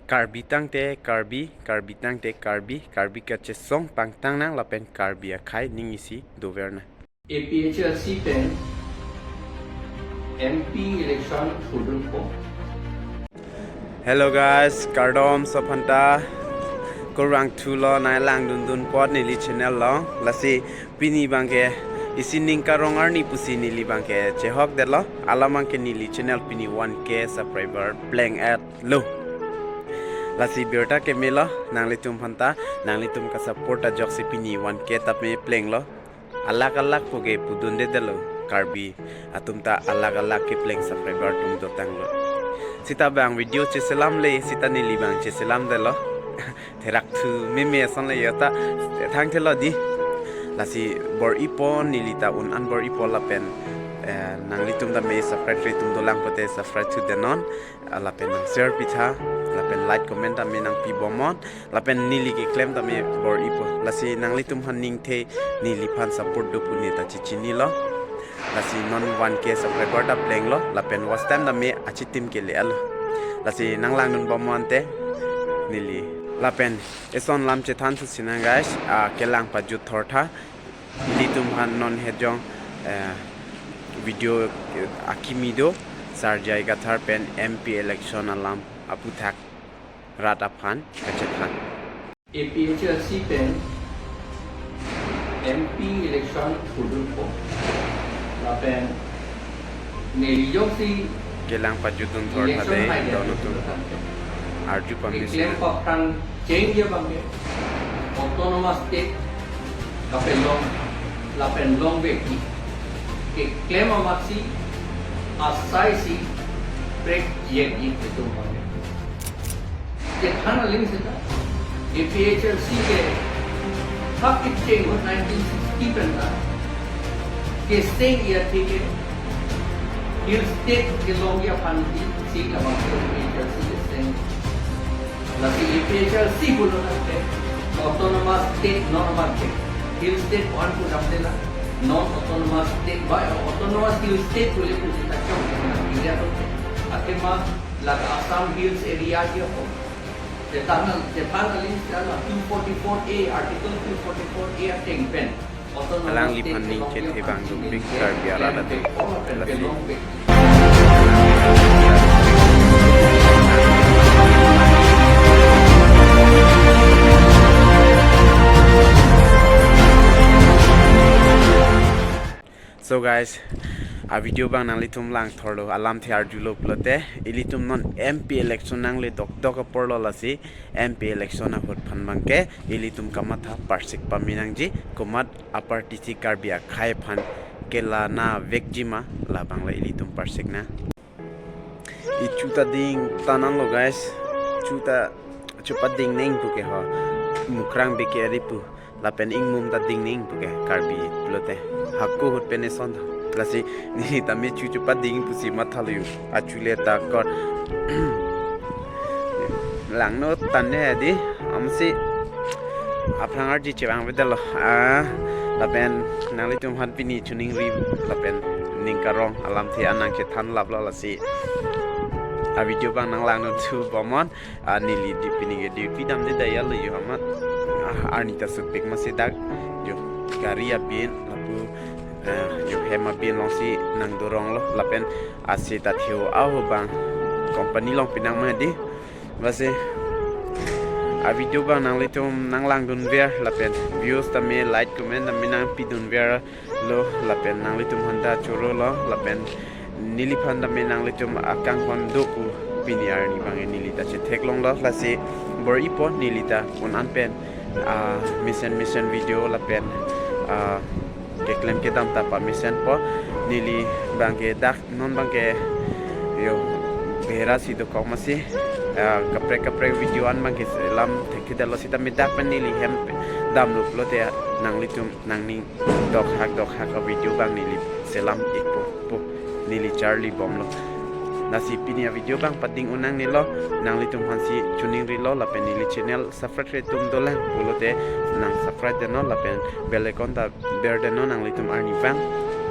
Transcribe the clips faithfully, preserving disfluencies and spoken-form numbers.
Karbi tangte Karbi, Karbi tangte Karbi, Karbi kachesong pangtang nang lapen Karbi akhei ning isi dover nang. A P H L C pen M P election thurdunpo. Hello guys, kardom sophanta. Kurvangthu lo, nai langdundun apot neli channel lo. Lasi pini abangke isi ning karong arni pusi neli abangke chehokdetlo. Alam abangke neli channel pini one K subscriber pleng-etlo. Lasi birta kemelo nanglitum aphanta, nanglitum kasupport ajoksi pini one K tame plenglo. Alak alak puke pudundedetlo, Karbi atum ta alak alak kepleng subscriber atum dotanglo. Sita abang video cheselamle, sita neli abang cheselamdetlo. Therak thu meme ason le yota thangthelo dei. Lasi bor-ipo, neli ta un-an bor-ipo lapen, eh, nanglitum tame subscribe-re atum dolang pulote subscribe thudenon. Ah, lapen nang share pitha, lapen like comment tame nangpibomnon, lapen neli keklem tame bor-ipo. Lasi nanglitum aphan ningthe neliphan support do pu neta chechinilo. Lasi non one K subscriber ta plenglo, lapen watch time tame achitim kele-etlo. Lasi nang langdunbomnon te neli. Lapen eson lam chethan thusi nang guys, ah, kelang pajut thortha. Ilitum aphan non hejong, eh, video, eh, akimi do, Sar J I Kathar pen M P election alam aphuthak rat aphan kachethan. A P H L C pen M P election thurdunpo. Lapen neli ajoksi kelang pajutdun thortha election dei, hai dia don atum. Arju pamisi. Keklem paprang cheng dia abangke autonomous state kapelong lapen longvekji. Keklem amatsi asai si prekjekji itum abangke. Chethan aling seta A P H L C ke thap kecheng ahut nineteen sixty pen ta kecheng ya thike Hill State kelongji aphan si labang ke A P H L C kecheng. Lasi A P H L C pulo tangte autonomous state non abangke Hill State pu-an pudamde la, non autonomous state ba autonomous Hill State pule pusi ta chong na area to. Athema la Assam Hills area dia ko. Chethan, chethan aling seta la two forty-four A, Article two forty-four A ateng pen autonomous state kelongji aphan si ningje. Alangliphan ning chethe abang dopik Karbi arat atum. Lasi So guys, a video abang nanglitum langthorlo, alamthe arjulo pulote, ilitum non M P election nangle dokdok aporlo. Lasi M P election ahut aphan abangke ilitum kamatha parsik pame nangji, komat a party si Karbi akhei aphan kelana vekji ma, labang le ilitum parsik nang. Ichu ta ding tananlo guys. Chu ta chupading neng puke ho. Mukrang beke ari pu. Lapen ingmum ta ding neng puke Karbi pulote. Hako ahut pen eson tha. Lasi neli tame chu chupading pusi mathalo. Achu le ta kor. Langno tane dei. Amatsi aphrang arji chevangvedetlo. Ah, lapen nanglitum aphan pini choningri lapen ning karong alamthe an nangchethanlaplo. Lasi a video abang nang langdun thubomnon. Ah, neli di pini ke di pidamde dayal lo yo amat. Ah, arni ta sutpik masi dak yo gari abin lapu, eh, yo hem abin alongsi nangdoronglo lapen ase ta theo aho abang company along pinang ma dei. Lasi a video abang nanglitum nang langdunver lapen views tame like comment tame nangpidunverlo lapen nanglitum aphan ta chorolo lapen neliphan tame nanglitum akangkon do pu pini arni abang neli ta chetheklonglo. Lasi bor-ipo neli ta un-an pen, ah, mesen mesen video lapen, ah, keklem kedam ta pamesenpo. Neli abangke dak non abangke yo behera si dokok masi, ah, kaprek kaprek video an abangke selam thekthedetlo sitame dak pen neli hem damlo pulote nanglitum nangning dokhak dokhak a video abang neli selam ikpo pu neli charlibomlo. Lasi pini a video abang pading un nangnelo, nanglitum aphansi choningrilo lapen neli channel subscribe-re atum dolang pulote nang subscribe denon lapen bell icon ta berdenon nanglitum arni abang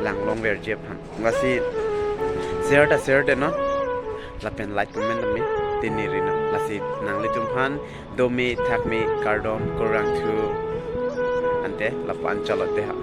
langlongverji aphan. Lasi share ta share denon lapen like comment tame Tini rino lasi nanglitum aphan dome thakme kardom kurvangthu. Ante lapu-an chalote ha.